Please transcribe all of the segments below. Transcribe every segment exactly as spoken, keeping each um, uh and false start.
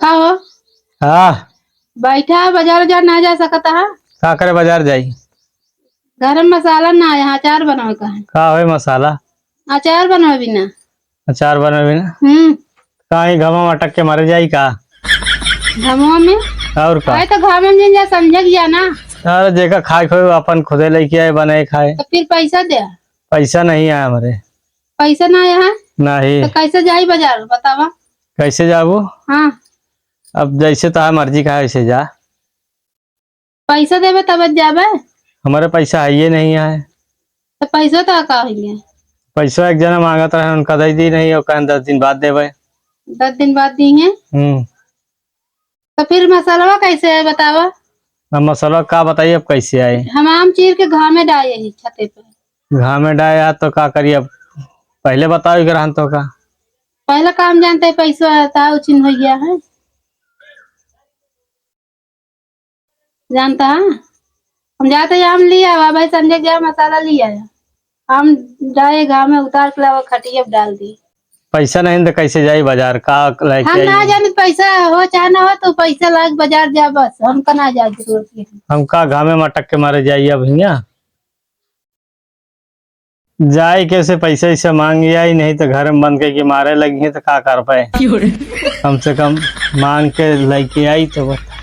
का हो? हाँ। बैठा है, बाजार उजार ना जा सकता है? का करे बाजार जाई? घर में मसाला ना है, अचार बनावे का है। का होए मसाला? अचार बनावे बिना। अचार बनावे बिना? हम्म। का ही घामा में अटक के मरे जाई का? घामा में? और का? आए तो घामा में जा समझे गया ना। अरे जेका खाए खोए अपन खुदे लेके आए बनाए खाए। तो फिर पैसा दे। पैसा नहीं आया हमारे। पैसा ना आया है? नहीं। तो कैसे जाई बाजार बतावा? कैसे जाबू? हाँ। अब जैसे तोहार मर्जी का वैसे जा। पैसा देबे तब जाबे। हमारे पैसा है ये नहीं है। तो पैसा तो का होइए? पैसा एक जना मांगत रहे, उनका दे दी नहीं और कहन दस दिन बाद देबे। दस दिन बाद दी हैं? हम्म। तो फिर मसलवा कैसे है बतावा? अब मसलवा का बताइए, अब कैसे आए? हम आम चीर के घामे डाए ही छते पे। घामे डाए आ तो का करी अब? पहले बताओ के रहन तो का? पहले काम जानते पैसा था उछिन हो गया है। जानता है? हम जाते हैं, आम लिया हुआ भाई, संजय गया मसाला लिया है। आम जाए गाँव में उतार के लावा, खटिया पे डाल दी। पैसा नहीं तो कैसे जाई बाजार? का लेके हम ना आई? जानी पैसा हो चाहे ना हो, तो पैसा लाग बाजार जा बस, हमका ना जाए जरूरत है। हम का घामे में अटक के मारे जाई अब हियाँ? जाए के से पैसा वैसा मांग आई, नहीं तो घर में बंद करके मारे लगी है तो का कर पाए? क्यों रे? कम से कम मांग के लेके आई तो बता।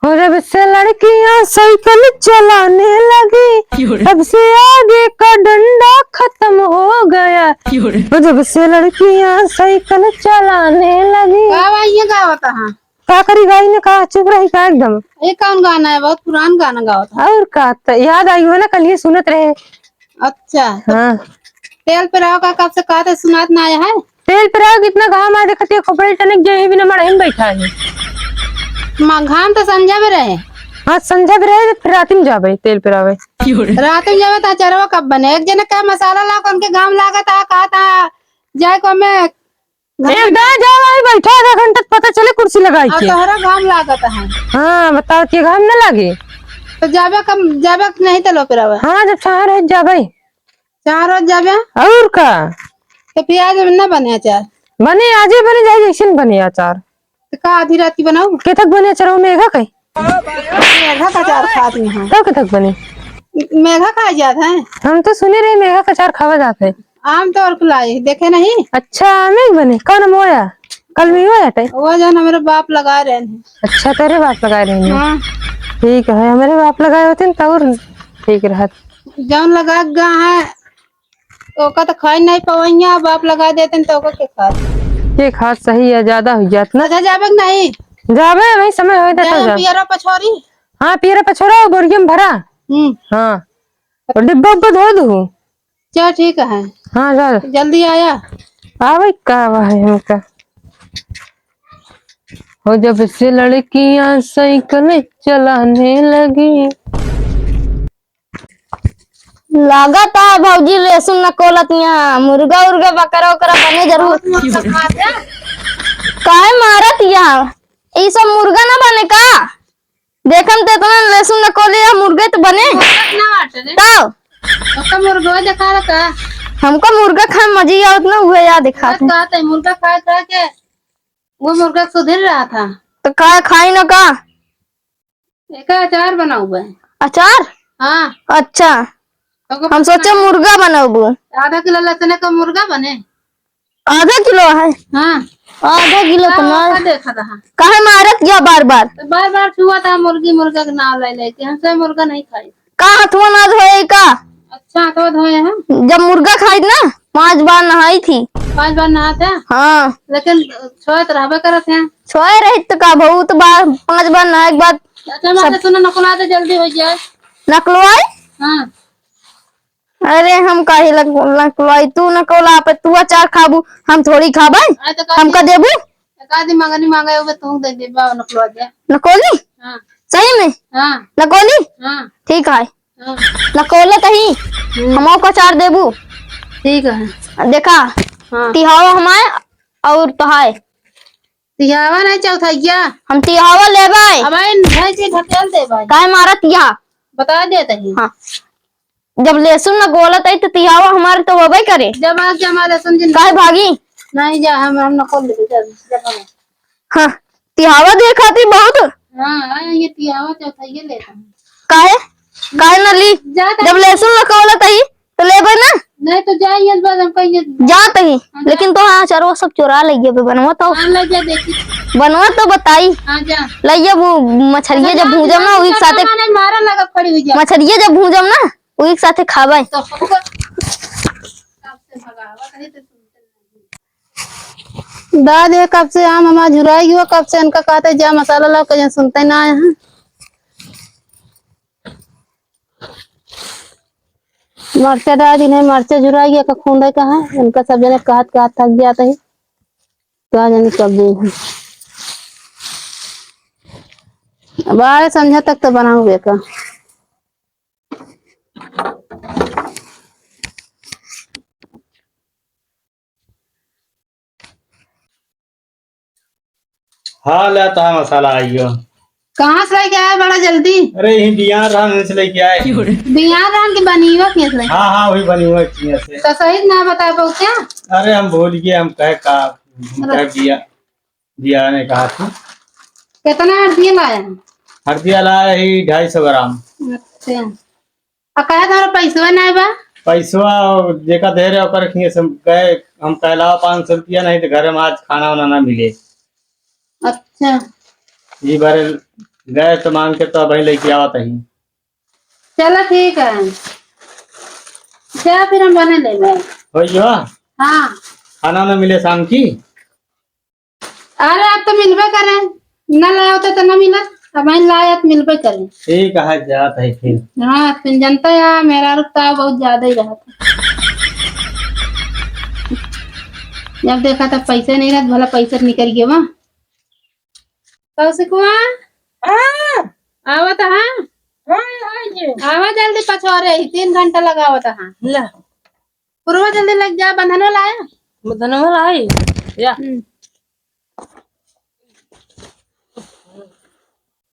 और जब से लड़कियां साइकिल चलाने लगी, क्यों रे? तब से आगे का डंडा खत्म हो गया। क्यों रे? और जब से लड़कियां साइकिल चलाने लगी। का भाई ये गावत है? का करी गाई ने का, चुप रही का एकदम? ये कौन गाना है? बहुत पुरान गाना गावत है। और का, त याद आई हो ना, कल ये सुनत रहे। अच्छा, तो हाँ। तेल पेराव का कब से कहते सुनात ना आया है? तेल पेराव कितना घाम आ, देखत ये खोपड़ी टनक जे ही बिना मड़ही में बैठा है। माँ, घाम तो संझा में रहे। हाँ, संझा में रहे, फिर रात में जाबे तेल पेरावे। रात में जाबे तो अचारवा कब बने? एक जने का मसाला ला के उनके घाम लागत आ, कहता जाए को मैं एक दाई जाओ, आई बैठा आधा घंटा, पता चले कुर्सी लगाई और के। तोहरा घाम लागत है। हाँ, बताओ, के घाम न लागे? तो जाबे कम, जाबे नहीं तो लो फिर आवे। हाँ, जब चाह रहे जाबे। चाह रहे जाबे? और का? तो फिर आज न बने अचार? बने, आजे बने, जाए जैसे न बने अचार। तो का आधी रात की बनाऊ? के तक बने अचार, वो मेघा कहीं? मेघा का अचार खात ही हैं। तब के तक बने? मेघा खाए जात है। हम तो सुने रहे मेघा का अचार खावा जात है। आम तोड़ के लाई, देखे नहीं? अच्छा, आमे के बने? कौन मोया? कलमी मोया टे? वो जौन हमरे बाप लगा रहे हैं। अच्छा, तेरे बाप लगा रहे हैं? हाँ। ठीक है, हमरे बाप लगाए होते न तो और ठीक रहत। जौन लगा गा है, ओका तो खाई नहीं पवैया, बाप लगा देते न तो ओका के खात? के खात सही है, ज्यादा हो जात ना। अच्छा, जाबे के नहीं? जाबे, वही समय होए देता जाए, जाब। पियरा पछोरी? हाँ, पियरा पछोरा और बोरिया में भरा। हम्म। हाँ। और डिब्बा उब्बा धो दू। चल, ठीक है। हाँ, जा। जल्दी आया। आवे का आवा है हमका। हो जब से लड़कियां साइकिल चलाने लगी। लागत है भौजी लहसुन न कोलत यहाँ, मुर्गा उर्गा बकरा उकरा बने जरूर। बहुत मस्त खा जा। काहे मारत यहाँ? ई सब मुर्गा ना बने का? देखम त इतना लहसुन न कोली है, मुर्गे त बने। मुर्गा ना बाटे रे। तो? ओका मुर्गवा देखा रहा का? हमका मुर्गा खाए में मजा आवत ना, उहे याद दिखात है। कहत है, मुर्गा खा खा के वो मुर्गा सुधर रहा था। तो का खाई न का? एका अचार बना हुआ है। अचार? हाँ। अच्छा। तो हम सोचे मुर्गा बनाबू। आधा किलो लहसुन का मुर्गा बने। आधा किलो है? हाँ। आधा किलो तो ना, ना। का देखा था? काहे मारत गया बार बार? तो बार बार छुआ था मुर्गी मुर्गा के नाम ले लेके। हमसे मुर्गा नहीं खाई। का हथवा ना धोए का? अच्छा, हथवा धोए हैं। जब मुर्गा खाई ना, पांच बार नहाई थी। पांच बार नहाते हैं? हाँ। लेकिन छोए तो रहबे करत हैं। छोए रही तो का, बहुत बार, पांच बार नहाए के बाद अच्छा, मैं सब तो सुना नकुला दे, जल्दी हो जाए। नकलवाई? हाँ। अरे हम काहे लग-, नकलवाई? तू नकोला पे तू अचार खाबू, हम थोड़ी खाबे। अरे तो का हमका दी-, देबू? तो का दी मंगनी मांगे होबे, तू दे देबा, नकलवा दे। नकोली? हाँ। सही में? हाँ। नकोली? हाँ। ठीक है। हाँ। नकोला तही, हम्म। हमको अचार देबू। ठीक है। देखा, हाँ। तिहावा हमारे और तोहाय। तिहावा नहीं चौथाइया। हम तिहावा लेबे। अब इन भैंस के ढकेल देबे। काहे मारत तिहा? बता देते हैं। हाँ। जब लहसुन न गोलत आई तो तिहावा हमारे तो होबे करे। जब आज जमा लहसुन जिन काहे भागी? नहीं जा, हम, हम न खोल लेबे, जब, जब हम। हाँ, तिहावा देखा थी बहुत। हाँ, हाँ, ये तिहावा चौथाइये लेता हूँ। काहे? काहे ना ली? जा त जब लहसुन लकौला तही, तो लेबे ना? नहीं तो जा, ये बात हम कहिए। जा तही, हाँ, जा। लेकिन तो हाँ, चरवा सब चोरा लइये बे, बनवा तो। हाँ, ले जा, देखी। बनवा तो बताई। हाँ, जा। लइये वो मछरिया अच्छा, जब जा, भूजम जा, ना, वही जा, साथे सामान है, मारा लगा खड़ी हुई जा। मछरिया जब भूजम ना, वही साथे खाबे। तो हमको कब से भगावत रही तो सुनते नहीं। दाद ये कब से आम हमार झुराई गयो, कब से इनका कहते जा मसाला लाओ, कहीं सुनते ना आए हैं। मरचा डाल दी, नहीं मरचा झुराई गया, का खूंदे का है, इनका सब जने कहत कहत थक जाते हैं, का जाने कब दे हैं। अब आए संझा तक तो बनाऊंगे का। हाँ, ला तहा मसाला आइयो। कहाँ से लेके आए बड़ा जल्दी? अरे, यही बिहार राम से लेके आए। बिहार राम की बनीवा किए से? हाँ, हाँ, वही बनीवा किए से। तो सही ना बता पाओ क्या? अरे, हम भूल गए, हम कहे का, हम कहे बिया, बिया ने कहा था। कितना हरदिया लाया है? हरदिया लाया है ढाई सौ ग्राम। अच्छा। आ काहे तोहरा पैसवा नाय बा? पैसवा जेका दे रहे ओकर खिए से गए, हम कहलावा पाँच सौ रुपया, नहीं तो घर में आज खाना वाना ना मिले। अच्छा। ई बार गए तो मांग के तो अबही लेके आवत ही। चलो ठीक है, जा फिर हम बने ले में। हो गया? हाँ। खाना ना मिले शाम की? अरे, आप तो मिलबे करें, न लाए होते तो न मिलत, अब हम लाए तो मिलबे करें। ठीक है, जात है फिर। हाँ, तुम जानता है, मेरा रुपया बहुत ज्यादा ही रहता। जब देखा था पैसे नहीं रहत, भला पैसे निकल गए वहाँ। कौशिकवा? हाँ। आवत हाँ? हाँ, आइए। आवा जल्दी, पछोरे ही, तीन घंटा लगावत हाँ। ला। पुरवा जल्दी लग जा, बंधनवा लाया? बंधनवा लाई? या। हम्म।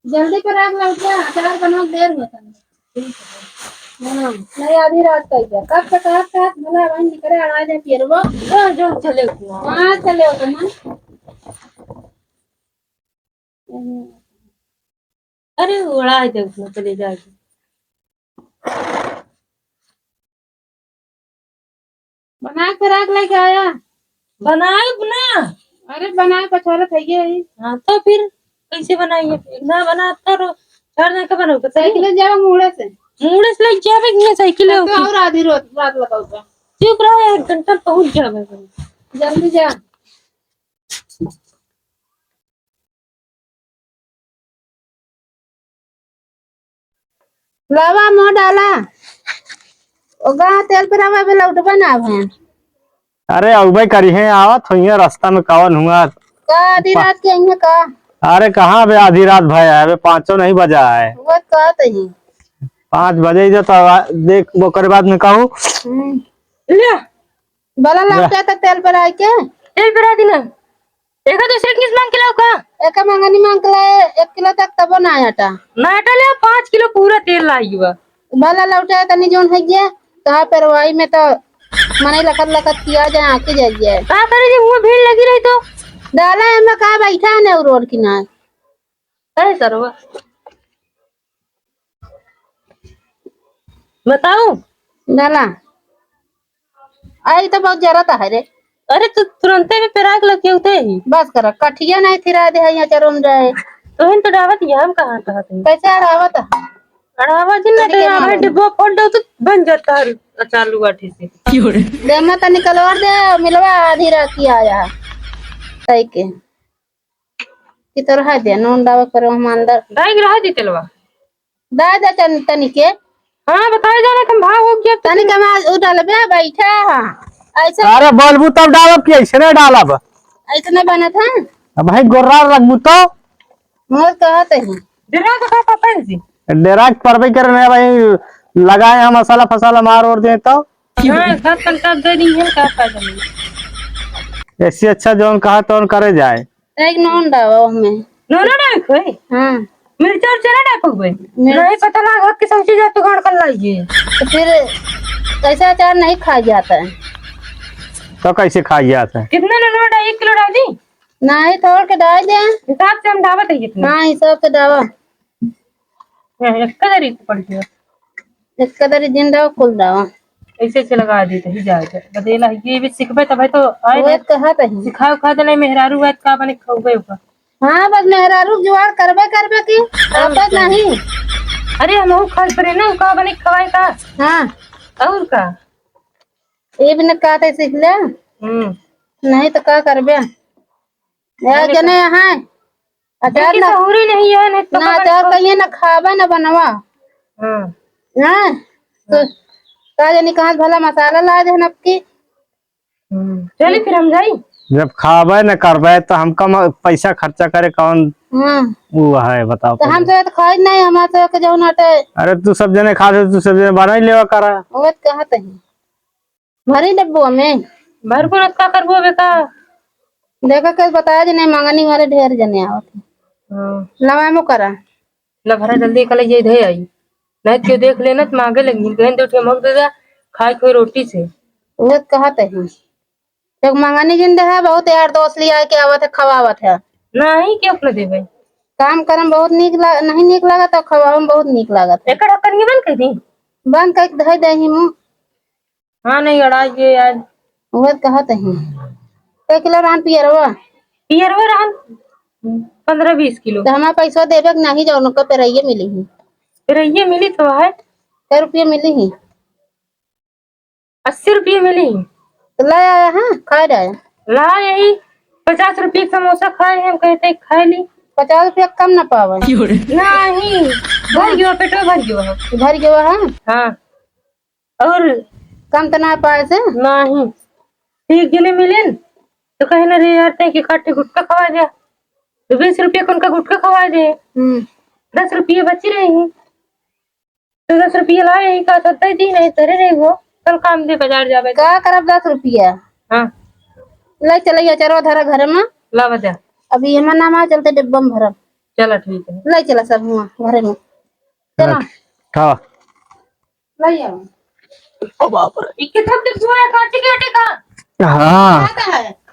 जल्दी पर आग लग जा, अचार बनवा देर होता है। हाँ, नहीं आधी रात का ही है। कब तक रात का भला वहीं निकले, अड़ा जाए पियरवा। जो, जो चले उतना। हाँ, चले उतना। अरे, उड़ा दे उतना, चले जाए। बना के रख लेके आया। बनाए ना। अरे बनाए, पछोरत है ये ही। हाँ, तो फिर कैसे बनाइए? ना बना तो रो-, छोड़ दे के बनाओ, बताइए। साइकिल जाओ मुड़े से। मुड़े से ले जावे कि नहीं साइकिल तो हो? और आधी रात, रात लगाओ तो। चुप रहो, एक घंटा पहुँच जावे। जल्दी जा। लावा मुँह डाला। ओगा तेल पेरावा बे लौटबे ना भैन। अरे अउबे करिहे, आवत होइहे रास्ता में कवन हुआ। का आधी पा- रात के अइहे का? अरे कहाँ बे आधी रात भया है, अबे पाँचों नहीं बजा है। वो कहत ही। पाँच बजे ही तो आ-, देख ओकरे बाद में कहूँ। हम्म। ले। बला ले। लौटे तो तेल पेराई के। तेल पेराई दी ना। एक आध सेठ किस मांग के लाओ का? एक मंगनी मांग के लाए, एक किलो तक तबो ना आटा। ना आटा ले, पाँच किलो पूरा तेल लाई बा। भला लौटे तनी जोन है ये, कहा पेरवाई में तो मने लखत लखत किया जाए, आके जाइए। का करे जी, मुँह भीड़ लगी रही तो? डाला एमे का बैठा है ने रोड किनारे। अरे सरवा। बताऊ? डाला। आई तो बहुत जरूरत है रे। अरे, तू तुरंते में पेराक लग के उठे ही। बस कर, कठिया नहीं थिरा दे है, यहाँ चरोम जाए। तोहिन तो डावत ही, हम कहाँ कहत ही? कैसे अड़ावत है? अड़ावा जी ना, कठिया तो यहाँ नहीं। डिब्बा फोड़ दो तो बन जाता है अचालू आठी से। देना तो निकलवा दे, मिलवा आधी रात की आया है। सही के। कि तो रहा दे, नून डावे पर हम अंदर। दाई रहा दे तेलवा। दाई दे तन-, तनी के। हाँ, बताए जाना तुम भाव हो गया। तनी के हम आज उठल बे, बैठा हाँ। ऐसे अरे बोलबू तब डालब कि ऐसे नहीं डालब? ऐसे नहीं बनत है। अब भाई गोर्रा रखबू तो? मोर कहत है। डेरा तो का पता है जी? डेरा के परबे करे नहीं भाई, लगाए हम मसाला फसाला मार और दे तो। हाँ, सब तनका दे दी है, का फायदा नहीं। ऐसे अच्छा जौन कहा तौन करे जाए। एक नून डावा ओमे। नून डावे खोई? हाँ। मिर्चा उर्चा ना डाल पकबे? मिर्च- नहीं पता लगा कि सब चीज तो गाड़ कर लाइए। तो फिर कैसे अचार नहीं खाया जाता है? तो कैसे खाया जाता है? कितना नून डाल, एक किलो डाल दी? नाही, तोड़ के डाल दे। हिसाब से हम डावत है जितना। हाँ, हिसाब से डावा। हाँ, एक कदर ही पड़ गया। एक कदर ही जिन डावा, कुल डावा। ऐसे ऐसे लगा दी तो ही जाए जाए। बदेला ये भी सीखबे तबे तो आए वो ना। कहा तो ही। सिखाओ खा देना मेहरारू है का बने खाओगे ऊपर। हाँ, बस मेहरारू जुआर करबे करबे की। और आपस क्या? नहीं। अरे हम खाए परे ना का बने खवाए का। हाँ। और का? ये भी न कहते सीख ले। हम्म। नहीं तो का करबे? यार अरे जने का- यहाँ अचार इनकी ना, सहूरी नहीं है, नहीं तो ना का अचार बने कहिए ना खाबे ना बनवा। हाँ। ना? तो हाँ। का जानी कहाँ से भला मसाला ला दे नपकी। हम्म। चली फिर हम जाई। जब खाबे न करबे तो हम कम पैसा खर्चा करे कौन हाँ। वो है बताओ तो हम पहले। सब तो खाई नहीं, हमारे सब के जौन आटे। अरे तू सब जने खा दे, तू सब जने बना ही लेवा करा। वो तो कहत है। भरी डब्बो में। भर को रखा करबो बेटा। देखा के बताया जने मंगनी वाले ढेर जने आवत है। हाँ। लवामो करा। ला भरा जल्दी कल ये धे आई। नहीं तो देख लेना तो मांगे लगी। कहें दो ठे मग दे दे, खाए कोई रोटी से। वो तो कहत है। तो मंगनी जिन दे है, बहुत यार दोस्त लिया के आवत है, खवावत है। नहीं, क्यों न देवे? काम करम बहुत नीक ला-, नहीं नीक लागत और खवावम बहुत नीक लागत है। एकर ढक्कन के बंद कर दी? बंद करके धर दे ही मुँह। हाँ, नहीं, अड़ा ये आज। उहे कहत ही। एक किलो रान पियरवा। पियरवा रान पन्द्रह बीस किलो। तो हमार पैसा देबे कि नहीं, जौन को पेरैये मिली ही। पेरैये मिली तो है। कै रुपये मिली ही? अस्सी रुपये मिली ही। तो ले आया, हाँ, खाए रहे। ला यही पचास रुपये का समोसा खाए हैं, हम कहते खाए ली। पचास रुपया कम ना पावे। नहीं, भर गयो, पेटो भर गयो है। भर गयो है? हाँ। और कम तो ना पाए से? नहीं। एक जने मिले न, तो कहे ना, "रे यार, तैं के काटे गुटखा खवा दे।" तो बीस रुपये का उनका गुटखा खवा दे। हम्म। दस रुपये बची रही। तो दस रुपये लाए ही का, सत्तर दी नहीं, तेरे रही वो। चल काम दे, बाजार जावे। का करब दस रुपया? हाँ। ले चले, अचरवा धरा घरे में। ला बजा। अभी ये मना मा चलते डिब्बा में भरब। चला ठीक है। ले चला सब हुआ घरे में। चला। हाँ। ले आओ। ओ बाप रे। इके सब तो पूरा कांच के आटे का। हाँ। आता है।